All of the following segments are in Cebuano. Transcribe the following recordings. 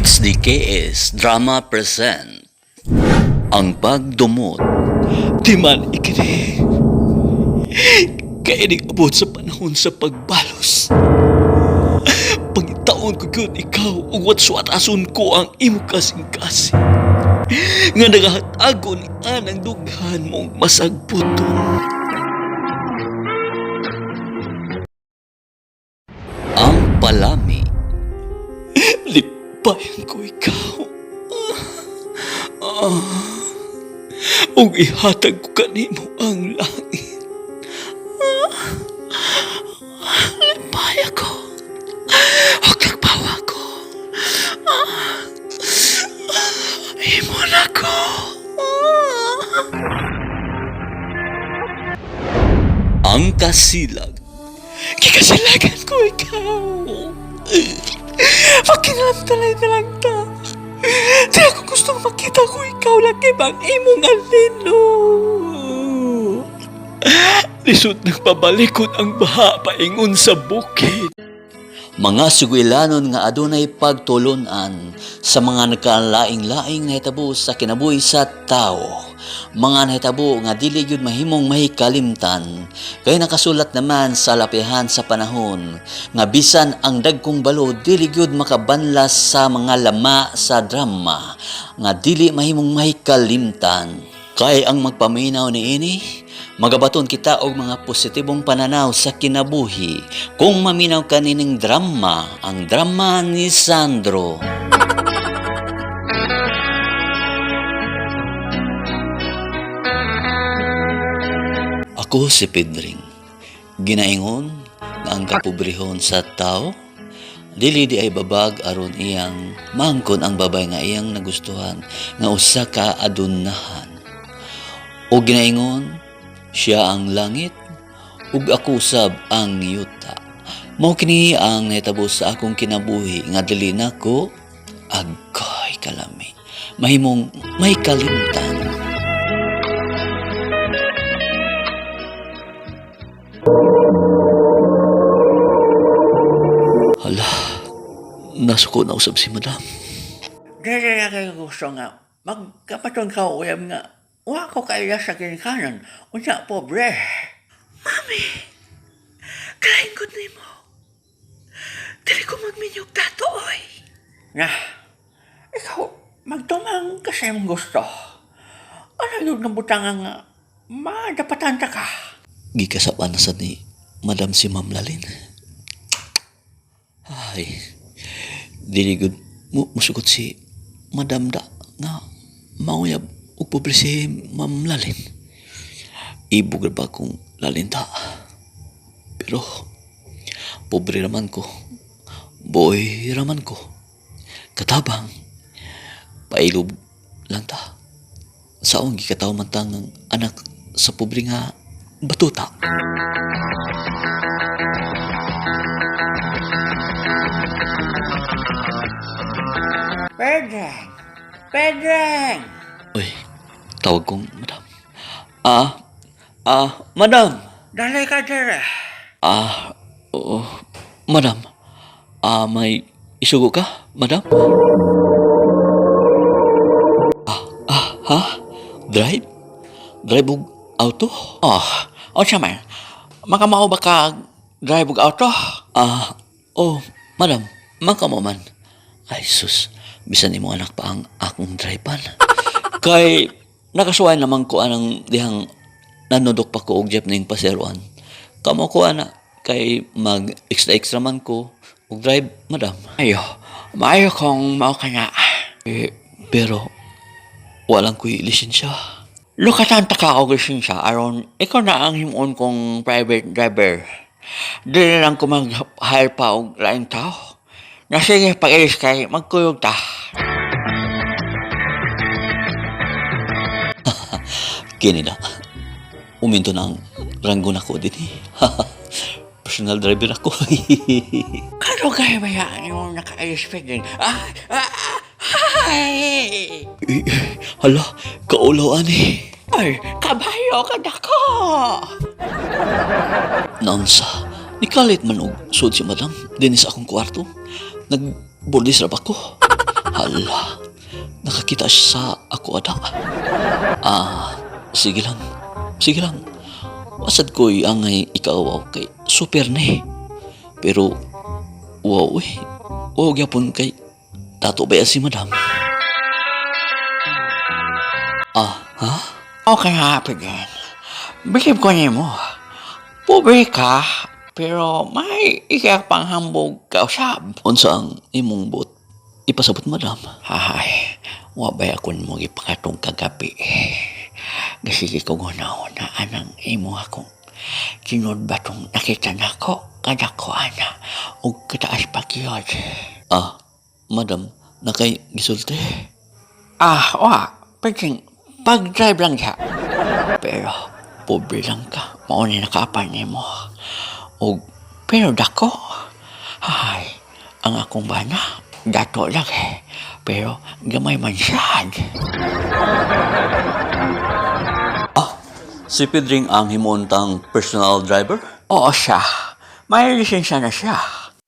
HDKS Drama present Ang Pagdumot. Di man ikini kainig abot sa panahon sa pagbalos. Pangitaon ko gyud ikaw ug watswatason ko ang imo kasing-kasing nga nagahatagon ni anang dughan mong masagputon. Ang Palami. Lipayan ko ikaw. Ug ihatag ko kanimo ang langit. Lipay ako. Ug nagbawa ko. Imo na ko. Ang Kasilag. Kikasilagan ko ikaw. Makinantalay na lang ta. Di ako gustong makita ko ikaw lagi bang imong alino. Lisod ng pabalikod ang baha paingon sa bukid. Mga sugilanon nga adunay pagtulunan sa mga nagkalaing-laing nahitabo sa kinabuhi sa tao. Mga nahitabo nga dili gyud mahimong mahikalimtan kay nakasulat naman sa lapihan sa panahon nga bisan ang dagkong balo dili gyud makabanlas sa mga lama sa drama nga dili mahimong mahikalimtan. Kay ang magpaminaw niini, magabaton kita og mga positibong pananaw sa kinabuhi kung maminaw kanining drama, ang drama ni Sandro. Ako si Pedring. Ginaingon nga ang kapobrehon sa tao, dili di ay babag aron iyang maangkon ang babay nga iyang nagustuhan nga usa ka adunahan. O ginaingon, siya ang langit ug ako usab ang yuta. Mao kini ang nahitabo sa akong kinabuhi nga dili nako agkoy kalami. Mahimong may kalimtan. Hala, nasuko na usab si madam. Dili na kayo gusto nga magkapaton ka uyab nga wa ko kaila sa ginikanan unya pobre. Mami, kalain ko nimo. Dili ko magminyog dato, oy. Na, ikaw magtumang ka sa imong gusto. Ano yun ng butangan nga madapatan ta ka? Gikasapan na sad ni madam si Ma'am Lalin. Ay, dili gud musugot si madam da nga mauyab og pobre si Ma'am Lalin. Ibog ra ba kung Lalin ta? Pero pobre raman ko. Boy raman ko. Katabang pailob lang ta. Saong gikataw man ta ng anak sa pobre nga batuta. Pedreng! Pedreng! Uy, tawag kong madam. Madam. Dali ka dere. Ah, oo, madam. Ah, may isugo ka, madam? Ha? Drive? Drive og auto? Oh, unsa man? Makamao ba ka drive og auto? Ah, oh, madam, makamo man. Ay, sus, bisan imo anak pa ang akong drivean. Kay, nakasuway naman ko anang dihang nanudok pa ko og jeep ning paseroan. Kamo ko ana, kay mag extra-extra man ko og drive, madam. Ayo, maayo kong mao ka na. Eh, pero, walang ko'y lisensya. Lukatan ta ka og lisensya aron ikaw na ang himuon kong private driver. Dili lang ko mag-hire pa og laing tao. Na sige, pag-ilis kay magkuyog ta. Kini na. Uminto na ang ranggo na ko din eh. Personal driver ako. Kano kay bayaan yung nakailis Pedring? Ay! Ah, ay! Eh, hala, kaulaw ani. Ay, kabayo ka dako! Naunsa, nikalit man og sud si madam dinhi sa akong kwarto. Nagbordis ra ba ko? Hala, nakakita siya sa ako ada. Ah, sige lang. Sige lang. Wasad ko'y angay ikaw kay super ni. Pero, wow eh. Wow gyapon kay tato ba si madam? Ah, ha? Okay nga, Pedring. Bilib ko nimo. Pobre ka, pero may ika pang hambog kausab. Unsa ang imong buot? Ipasabot madam. Ay, wa bay ako nimo gipakatong kagabi. Gasige ko guna-una anang imo akong tinud ba tong nakita nako kada ko ana og kataas pa gyud. Ah, madam, nakay gisulti. Ah, wa, Pedring, pag-drive lang siya. Pero, pobre lang ka. Mao ni nakaapan nimo. Og, pero dako. Ay, ang akong bana, dato lang eh. Pero, gamay man siya. Si Pedring ang himuntang personal driver? Oo siya. May lisensya na siya.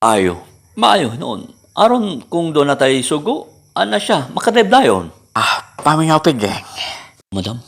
Ayo. Maayo noon. Aron kung doon na tayo sugo, ana siya, makadrive dayon. Ah, paminaw Pedring. Madam,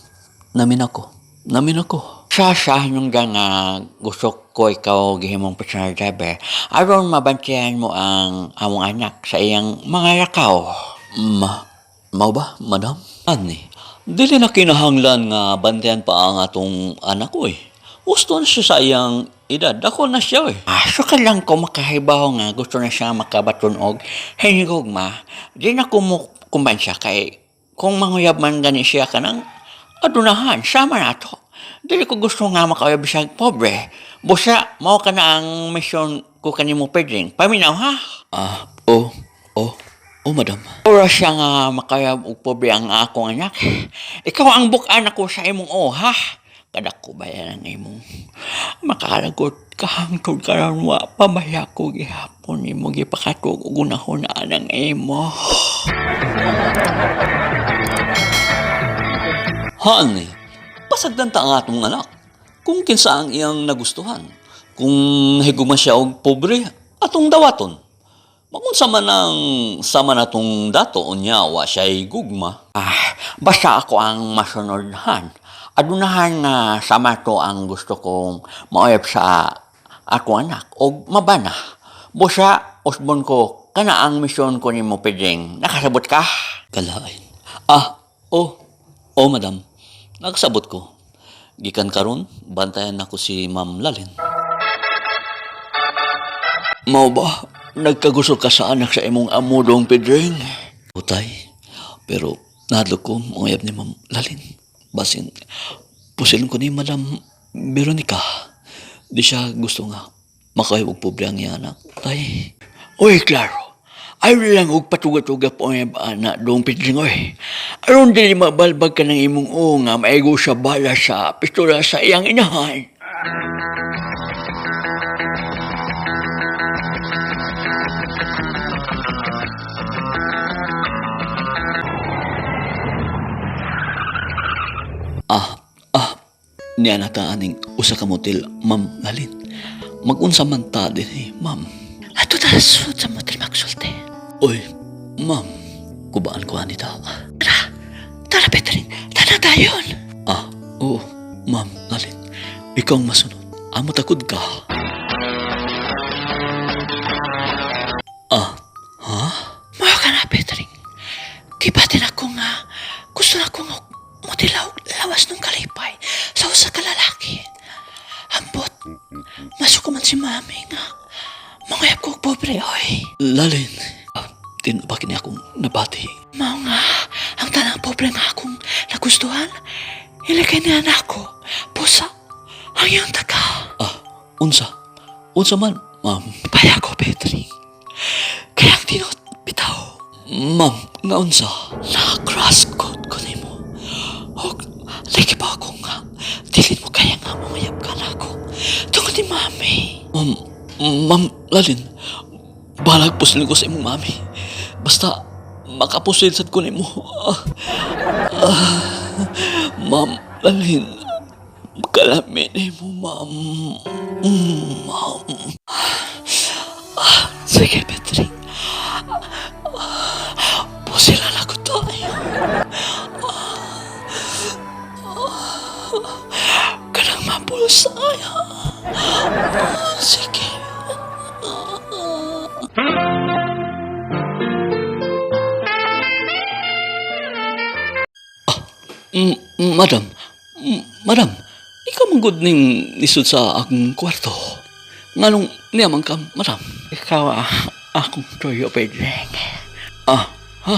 namin ako. Namin ako. Siya siya nung nga gusto ko ikaw gihimong personal driver. Aron mabantayan mo ang among anak sa iyang mga rakaw. Ma, mao ba, madam? Ani, dili na kinahanglan nga bantayan pa ang atong anak ko eh. Gusto na siya sa iyang edad. Ako na siya eh. Ah, so ka lang ko makahibaw nga gusto na siya makabaton og hinigugma. Di na ko mo kumbansya kay kung manguyab man gani siya kanang adunahan sama na to. Dili ko gusto nga makauyab siya og pobre. Busa mao ka na ang misyon ko kanimo Pedring. Paminaw ha. Ah, oh, oh, oh, madam. Ora siya nga makayab og pobre ang akong anak. Ikaw ang bukan ako sa imong o ha. Kadako ba yan ang imong makalagot ka hangtod karon wa pamaya ko gihapon nimo gipakatug og unahon na anang imo. Honey, pasagdan ta ang atong anak. Kung kinsa ang iyang nagustuhan. Kung higuma siya og pobre, atong dawaton. Magunsa man ang sama natong dato unya wa siya'y gugma. Ah, basta ako ang masunodhan. Adunahan nga sama to ang gusto kong mauyab sa ako anak og mabana. Busa usbon ko kana ang misyon ko nimo Pedring. Nakasabot ka? Kalain. Ah, oh, oh madam. Nagsabot ko. Gikan karon, bantayan nako si Ma'am Lalin. Mao ba? Nagkagusto ka sa anak sa imong amudong Pedring? Utay, pero nahadlok ko manguyab ni Ma'am Lalin. Basin, pusilon ko ni Madam Veronica. Di siya gusto nga makayog og pobre ang iyang anak. Tay, Uy, klaro. Ayaw lang og patuga-tuga po ang ana dong Pedring oy. Aron dili mabalbag ka ng imong o nga maigo sa bala sa pistola sa iyang inahan. ah, ah, niya na ta aning usa ka motel, Ma'am Lalin. Magunsa man ta din eh, ma'am. Ato ta sud sa motel magsulti. Uy, ma'am, kubaan ko ani ta. Tara, tara Petring, tara dayon. Ah, oo, ma'am Lalin. Ikaw ang masunod. Amo takod ka. Ah, ha? Mao ka na Petring. Gibatin ako nga gusto na ko nga motilaw lawas nung kalipay sa usa ka lalaki. Ambot, masuko man si mami nga mangayap ko og pobre oy. Lalin. Ah, tinabak niya akong nabati. Mao nga, ang tanang pobre nga akong nagustuhan, ilikay niya na ako. Pusa, ang iyong taga. Ah, unsa? Unsa man, ma'am? Paya ko, Petring. Kaya ang tinot, bitaw. Ma'am, nga unsa? Na-cross code ko nimo. Og, lagi pa ako nga. Dilin mo kaya nga mangayap ka na ako. Tungod ni mami. Ma'am, ma'am, Lalin. Balag pusilin ko sa imong mami. Basta, makapusil sad ko nimo. Ah, ah, ma'am, Lalin. Kalami nimo, ma'am. Mm, ma'am. Sige, Petring. Sila na ko tayo. Kanang mapulsa ay. Sige. Madam, madam, ikaw man gud ning nisud sa akong kwarto. Nganong niya man ka, madam? Ikaw ah, akong tuyo, Pedring. Ah, ha?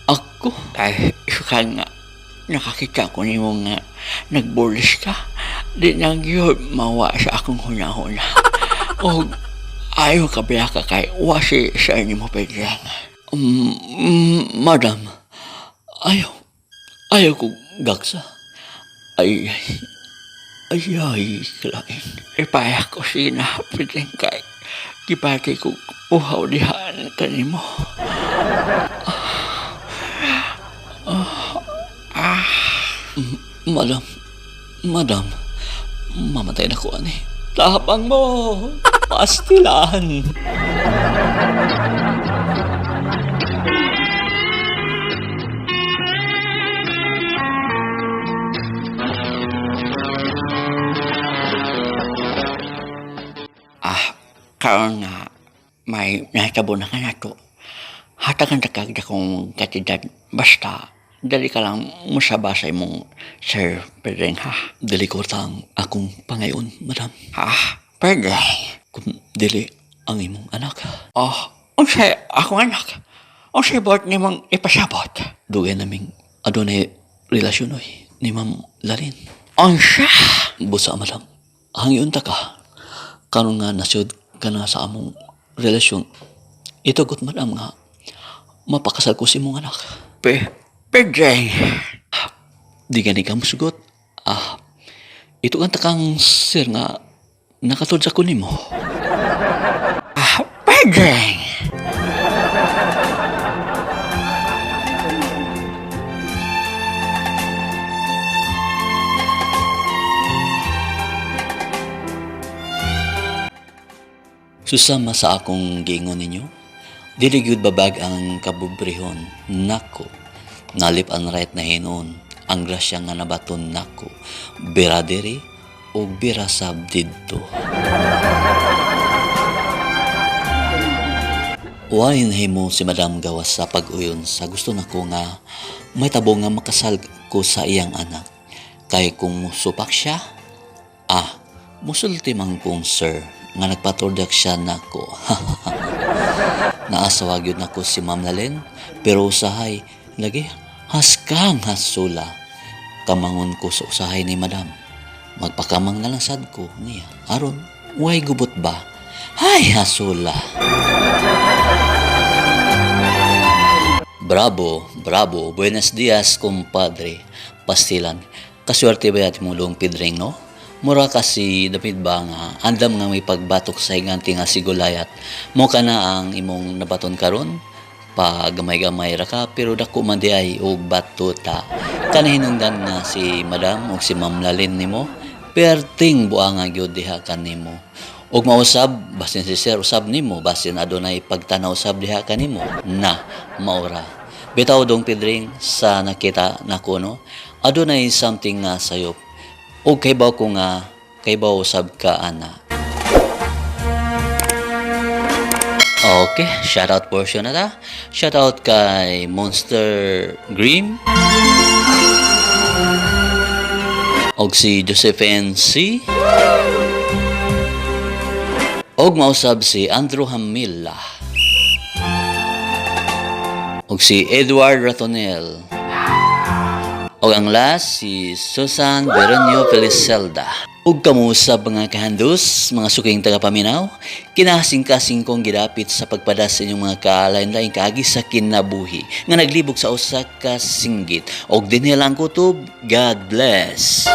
Ako? Kay sukal nga nakakita ko nimo nga nagbulis ka. Di na gyud mawa sa akong huna-huna. O ayaw ka biya ka kay wasi sa nimo, Pedring. Madam, ayaw, ayaw ko gaksa. Ay, ay, ay, ay, kalain. Ipaya ko sina, Pedring, kay gibati ko uhaw dihaan kanimo. Madam, madam, mamatay na ko ani. Tabang mo, pastilan. Ah, karon nga may nahitabo na ka nato. Hatagan ta kag dakong katidad basta dali ka lang musaba sa imong Sir Pedring, ha. Dili ko ang akong pangayon, madam. Ha, Pedring. Kung dili ang imong anak. Oh, unsay akong anak? Unsay buot nimong ipasabot? Dugay naming adunay relasyon oy ni Ma'am Lalin. Unsa? Busa, madam. Hangyon ta ka. Karon nga nasyod ka na sa among relasyon. Itugot, madam, nga mapakasal ko si imong anak. Pedring. Di gani ka musugot. Ah, ito ang takang sir nga nakatod sa kunin mo. Ah, Pedring. Susama sa akong giingon ninyo, dili gyud babag ang kabubrihon nako. Nalip ang right na hinon, ang grasya nga nabaton nako. Bira diri ug bira sab didto. Why nahimo si Madam gawas sa pag-uyon sa gusto nako nga may tabo nga makasal ko sa iyang anak. Kay kung musupak siya, ah, musulti man kong sir nga nagpaturdak siya nako. Naasawa gyud nako si Ma'am Lalen, pero usahay lagi haskang hasula. Kamangon ko sa usahay ni Madam. Magpakamang na lang sad ko niya. Aron, way gubot ba? Hay hasula. Bravo, bravo. Buenos dias, kumpadre. Pastilan. Kaswerte ba yati mo long pidring, no? Mura kasi dapit ba nga andam nga may pagbatok sa higanti nga si Goliath. Mo ka na ang imong nabaton karon? Pagamay-gamay ra ka pero dako man di ay og batuta. Kanahinungdan nga si Madam og si Ma'am Lalin nimo, perting buanga gyud diha kanimo. Og mausab basin si sir usab nimo, basin adunay pagtanaw usab diha kanimo na maura. Bitaw dong Pedring sa nakita nako no, adunay something nga sayop. Og kaybaw ko nga kaybaw usab ka ana. Okay, shoutout portion na ta. Shoutout kay Monster Grim. Og si Josephine C. Og mausab si Andrew Hamila. Og si Edward Ratonel. Og ang last, si Susan Veronio Felicelda. Ug kamusab mga kahandus, mga suking tagapaminaw, kinasing-kasing kong gidapit sa pagpadas sa inyong mga kaalain-laing kaagi sa kinabuhi, nga naglibog sa usa ka singgit. Og dinhi lang kutob, God bless.